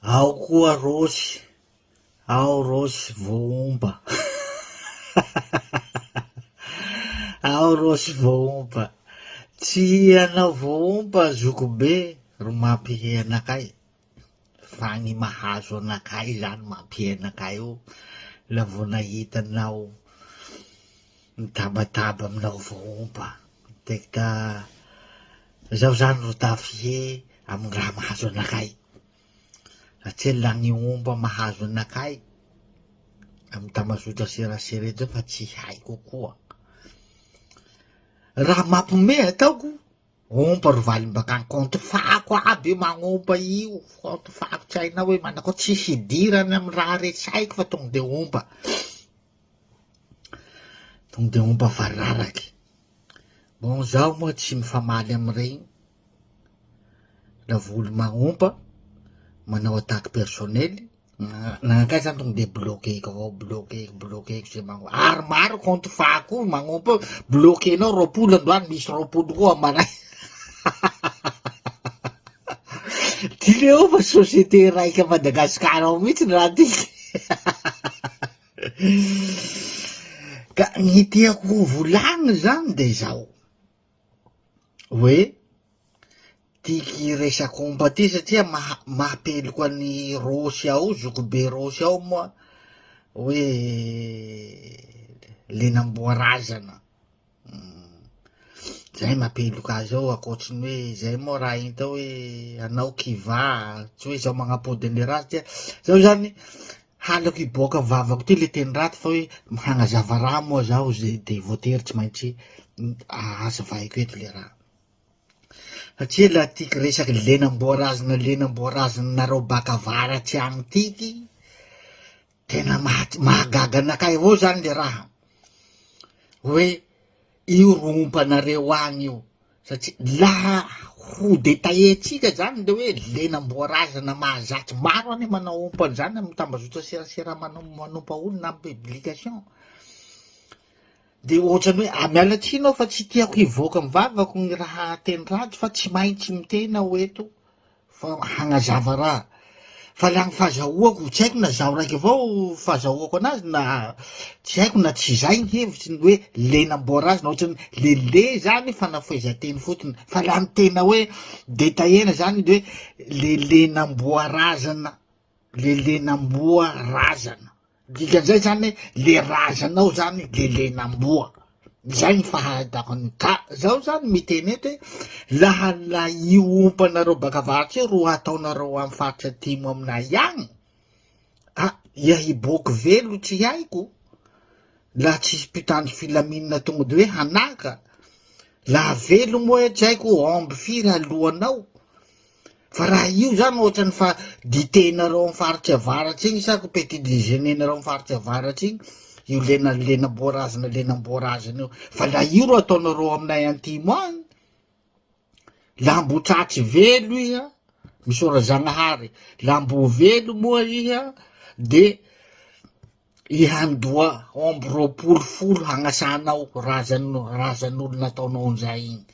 Ao koa Rossy, ao Rossy voaompa. Ao Rossy voaompa. Tsy ianao voaompa zokibe ro mampihehy anakay. Fa ny mahazo anakay zany mampihehy anakay io la vao nahita anao mitabataba aminao voaompa. Dekta zaho zany ro tafihehy amin'ny raha mahazo anakay. Satria la ny omba mahazo anakay amin'ny tambazotra serasera eto zao fa tsy haiko koa. Raha mampime ataoko, ompa ro valiny bakany compte fako aby io magnompa io, compte fako tsy hainao hoe manakôry, tsisy idirany amin'ny raha resahiko fa tonga de ompa. Tonga de ompa vararaky. Bon zaho moa tsy mifamaly amin'iregny. Lavoly magnompa, manao attaque personnel, nagnakay zany tonga de bloquer-ko avao, bloquer-ko, bloquer-ko zay magnompa, ary maro compte fako io magnompa io, bloquer-nao 20 androany misy 20 koa amaray. Ty leo fa société raika Madagascar ao mihitsy ny raha ty. Ka ny tiako ho volagnina zany de zao, hoe tiako hiresaka ompa ty satria maha- mampeloko an'i Rossy ao, zokibe Rossy ao moa hoe le namboa razana, zay mampeloka azy ao ankoatry ny hoe zay moa raha hita hoe anao kivà, tsy hoe zaho magnapody an'le raha satria zaho zany halako hiboaka vavako ty le teny ratsy fa hoe hagnazava raha moa zaho ze de voatery tsy maintsy hazavaiko eto le raha. Satria la tiako resaky lenam-boarazana lenam-boarazana nareo baka avaratsy agny tiky, tena maha- mahagaga anakahy avao zany le raha, hoe io ro ompanareo agny io, satria laha ho detailler-tsika zany le hoe lenam-boarazana mahazatry, maro anie manao ompa an'izany amy tambazotra serasera manao manompa olona amy publication. De ohatrany hoe, ah miala tsiny aho fa tsy tiako hivoaka amin'ny vavako ny raha teny ratsy fa tsy maintsy miteny aho eto fa hagnazava raha. Fa laha ny fazahoako, tsy haiko na zaho raiky avao fazahoako anazy na tsy haiko na tsy zay ny hevitry ny hoe lenam-boarazana, ohatrany le le zany fanafohezan-teny fotsiny fa laha ny tena hoe detaillena zany de hoe le lenam-boarazana, le lenam-boa razana. Dikan'izay zany hoe le razanao zany le lenamboa, zay ny fahitako an'io, ka zaho zany miteny eto hoe laha la io ompanareo baka avaratra io ro ataonareo amy faritra atimo aminay agny, ah ia hiboaky velo tsy haiko, laha tsisy mpitandro filaminana tonga de hoe hanaka, laha velo moa hoe tsy haiko omby firy alohanao, Fa raha io zany ohatran'ny fa dite-nareo amin'ny faritra avaratra igny sa ko petit déjeuner-nareo amin'ny faritra avaratra igny, io lena lenam-boarazana lenam-boarazana io, fa la io ro ataonareo aminay antimo agny, la mbo tratry velo iha, misaora Zagnahary, la mbo velo moa iha de ihandoa omby 20 folo hagnasanao razan- razan'olo nataonao an'izay igny.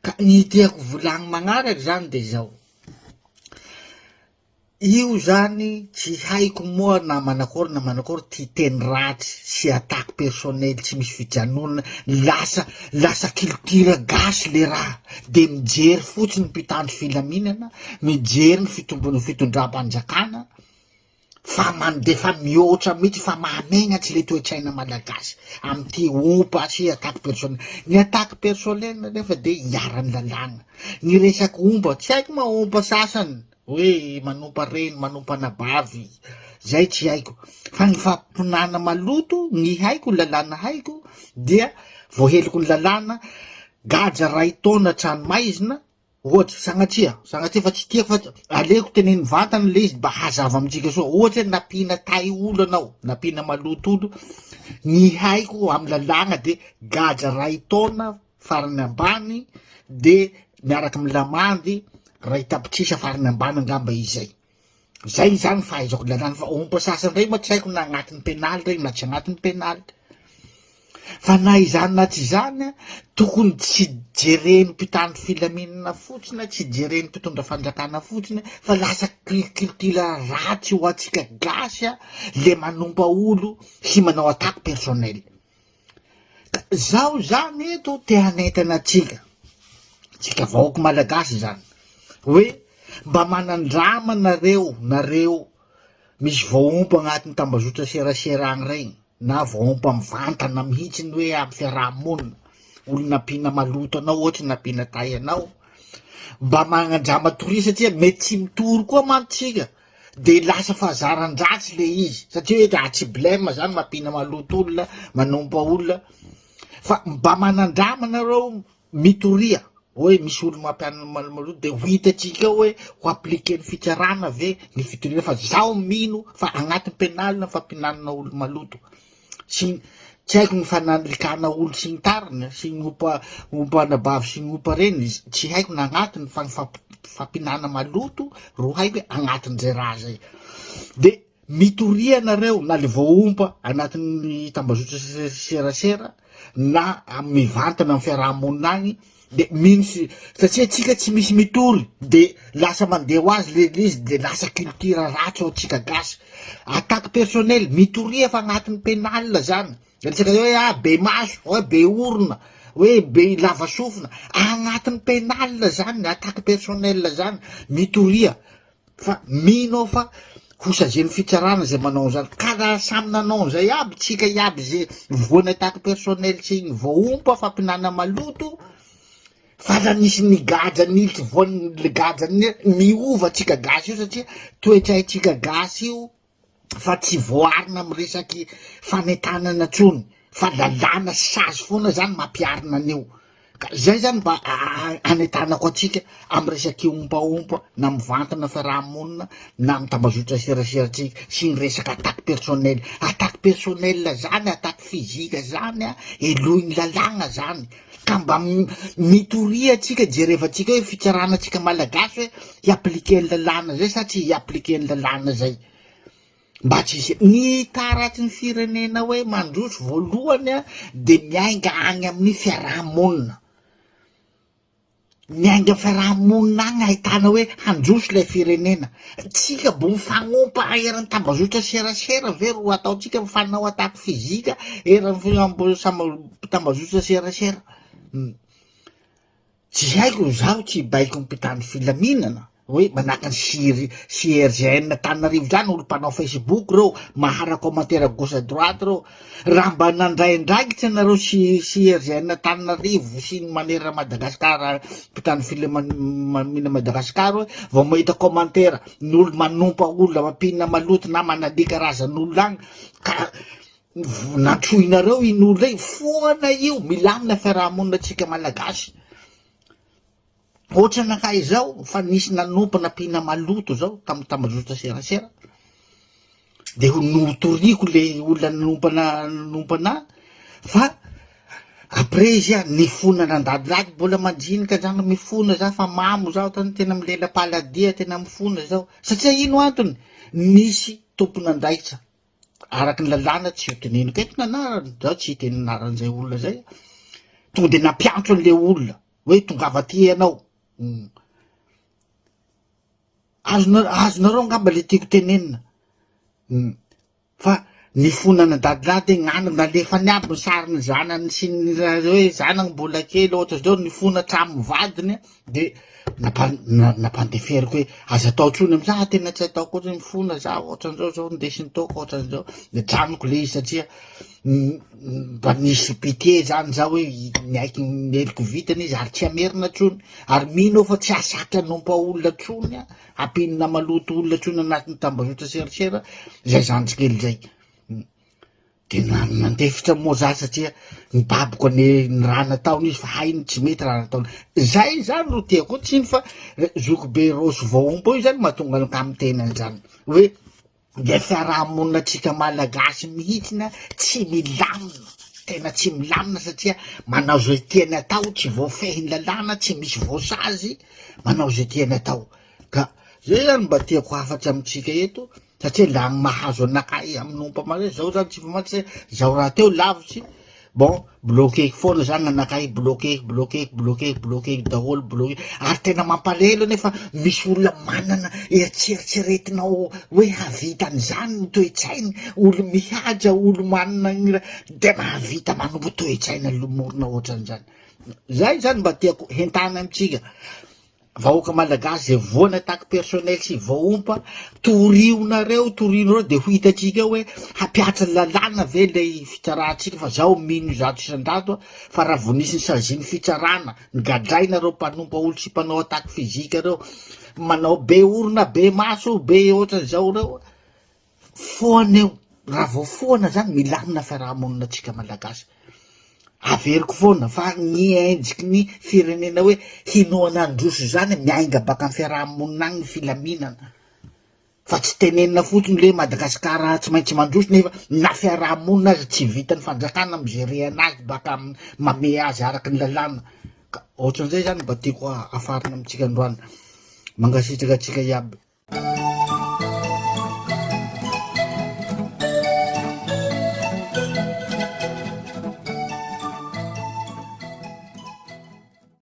Ka ny tiako volagny magnaraky zany de zao, io zany tsy haiko moa na manakory na manakory ty teny ratsy sy attaque personnel tsy misy fijanonana, lasa lasa culture gasy le raha, de mijery fotsiny mpitandro filaminana, mijery ny fitombon'ny fitondram-panjakana, Fa mandefa mihoatra mihitsy fa mahamenatry le toetsaina malagasy amin'ity ompa sy attaque personnel. Ny attaque personnel nefa de iharan'ny lalàna. Ny resaky ompa, tsy haiko ma ompa sasany hoe manompa reny, manompa anabavy, zay tsy haiko. Fa ny fampinana maloto, ny haiko, ny lalàna haiko dia voaheloky ny lalàna, gadra ray taona tranomaizina, Ohatra, sagnatria, sagnatria fa tsy tiako fa aleoko teneno mivantana le izy mba hazava amintsika soa, ohatra hoe nampiana tay olo anao, nampiana maloto olo, ny haiko amin'ny lalàgna de gadra ray taona farany ambany de miaraka amin'ny lamandy ray tapitrisa farany ambany angamba izay. Zay zany fahaizako lalàna fa ompa sasany ndray moa tsy haiko na agnatin'ny penaly regny na tsy agnatin'ny penaly. Fa na izany na tsy izany, tokony tsy jeren'ny mpitandro filaminana fotsiny, tsy jeren'ny mpitondra fanjakana fotsiny fa lasa culture ratsy ho antsika gasy le manompa olo sy manao attaque personnelle. Ka zaho zany eto te hanentana antsika, tsika vahoaka malagasy zany, hoe mba manandrama nareo, nareo misy voaompa agnatin'ny tambazotra serasera agny regny, na voaompa mivantana mihitsy ny hoe amin'ny fiaraha-monina, olona nampiana maloto anao ohatra nampiana tay anao, mba magnandrama toria satria mety tsy mitory koa mantsy tsika de lasa fahazaran-dratsy le izy satria hoe ah tsy blème zany mampiana maloto olona, manompa olona, fa mba manandrama nareo mitoria hoe misy olo mampianina maloto de ho hitantsika eo hoe ho appliquer-n'ny fitsarana ve ny fitoriana fa zaho mino fa agnatin'ny penal ny fampinanana olo maloto sy tsy haiko ny fanalikana olo sy ny tariny sy ny ompa ompa anabavy sy ny ompa reny tsy haiko na agnatiny fa ny fampinana maloto ro haiko hoe agnatin'izay raha zay de mitoria nareo na le voaompa anatin'ny tambazotra serasera na mivantana amin'ny fiarahamonina agny de mino sy satria tsika tsy misy mitory de lasa mandeha ho azy le izy de lasa culture ratsy ao antsika gasy attaque personnel mitoria fa agnatin'ny penal zany resaka hoe ah be maso hoe be orona hoe be lava sofina agnatin'ny penal zany attaque personnel zany mitoria Fa mino aho fa ho sazian'ny fitsarana izay manao an'izany. Ka raha samy nanao an'izay aby tsika iaby ze voan'ny attaque personnel sy ny voaompa fampinana maloto, fa raha nisy nigadra nilitry voan'ny gadra miova tsika gasy io satria toetsaintsika gasy io fa tsy voaarina amin'ny resaky fanentanana tsony fa lalàna sy sazy foana zany mampiarina an'io ka zay zany mba anentanako antsika amin'ny resaky ompaompa na mivantana fiarahamonina na amin'ny tambazotra seraseratsika sy ny resaka attaque personnel attaque personnel zany attaque physique zany a helohin'ny lalàna zany ka mba mitoria antsika jerevantsika hoe fitsarana antsika malagasy hoe hi-appliquer ny lalàna zay sa tsy hi-appliquer ny lalàna zay mba tsy hisy ny taratry ny firenena hoe mandroso voalohany a de miainga agny amin'ny fiarahamonina Miainga fiaraha-monina agny ahitana hoe handroso ilay firenena. Tsika mbo mifagnompa eran'ny tambazotra serasera ve ro ataontsika mifanao attaque physique eran'ny tambazotra serasera. Tsy haiko zaho tsy hibaiko ny mpitandro filaminana. Hoe manahaka ny CR CRGN Antananarivo zany olo mpanao Facebook reo mahara commentaire gauche à droite reo raha mba nandray andraikitra nareo C CRGN Antananarivo sy ny manerana Madagascar mpitandro filamina Madagascar hoe vao mahita commentaire ny olo manompa olona mampinina maloto na manalika razan'olona agny ka nantsoinareo iny olona iny foana io milamina fiarahamonina tsika malagasy. Ohatranakahy izao fa nisy nanompo nampiana maloto zao tamin'ny tambajotra serasera de ho notoriko le olona nanompo nanompo anah fa après izy a nifona nandadilady mbola manjinika zany mifona za fa mamo zaho tany tena milela-paladia tena mifona zao satria ino antony nisy tompon'andraikitra araky ny lalàna tsy ho teneniko eto ny anarany zaho tsy hiteny anaran'izay olona zay tonga de nampiantso an'le olona hoe tongava aty ianao azonareo azonareo angamba le tiako tenenina fa ny fonana dadilady gnano nalefany aby ny sariny zanany sy ny hoe zanany mbola kely ohatra zao ny fona hatramin'ny vadiny de nampa- nampandeferiko hoe aza atao intsony amizah tena tsy ataoko ohatry ny mifona za ohatran'izao zao ndesin'ny toaka ohatran'izao de janoko le izy satria Mba nisy pitié zany za hoe niaiky ny heloko vitany izy ary tsy hamerina tsony ary mino aho fa tsy hahasaky hanompa olona tsony aho hampinina maloto olona tsony anatin'ny tambazotra serasera zay zandry kely zay de nandefitra moa za satria nibaboko anie ny raha nataony izy fa hainy tsy mety raha nataony zay zany ro tiako tsiny fa zokibe Rossy voaompa io zany mahatonga an'kah miteny an'izany hoe Dia fiarahamonina tsika malagasy mihitsiny tsy milamina, tena tsy milamina satria manao zay tiany atao, tsy voafehin'ny lalàna, tsy misy voasazy, manao zay tiany atao. Ka zay zany mba tiako hafatry amintsika eto satria la ny mahazo anakahy amin'ny ompa mare zao zany tsy fa mantsy zao rahateo lavitsy. Bon, bloquer-ko foana zany nanakahy, bloquer-ko, bloquer-ko, bloquer-ko, bloquer-ko daholo, bloquer, ary tena mampalahelo anefa misy olona manana eritseritseretina hoe hahavita an'izany ny toe-tsainy, olo mihaja, olo manana ny raha, de mahavita manompo toe-tsaina lomorina ohatran'izany. Zay zany mba tiako hentana amintsika. Vahoaka Malagasy zay voan attaque personnel sy voaompa, torionareo, torionareo de ho hitantsika eo hoe hampihatry ny lalàna ve lay fitsarantsika fa zaho mino 100% fa raha vao nisy nisazian'ny fitsarana, nigadraina reo mpanompa olo sy mpanao attaque physique reo, manao be orona, be maso, be ohatran'izao reo, Foana io, raha vao foana zany milamina fiarahamonina tsika malagasy. Averiko foana fa ny endriky ny firenena hoe hinoana handroso zany miainga baka am fiarahamonina agny ny filaminana. Fa tsy tenenina fotsiny le Madagascar tsy maintsy mandroso nefa na fiarahamonina aza tsy vitan'ny fanjakana mi-gerer anazy baka am mamehy azy araky ny lalàna. Ka ohatran'izay zany mba tiako hafarina amintsika androany. Mankasitraka antsika iaby.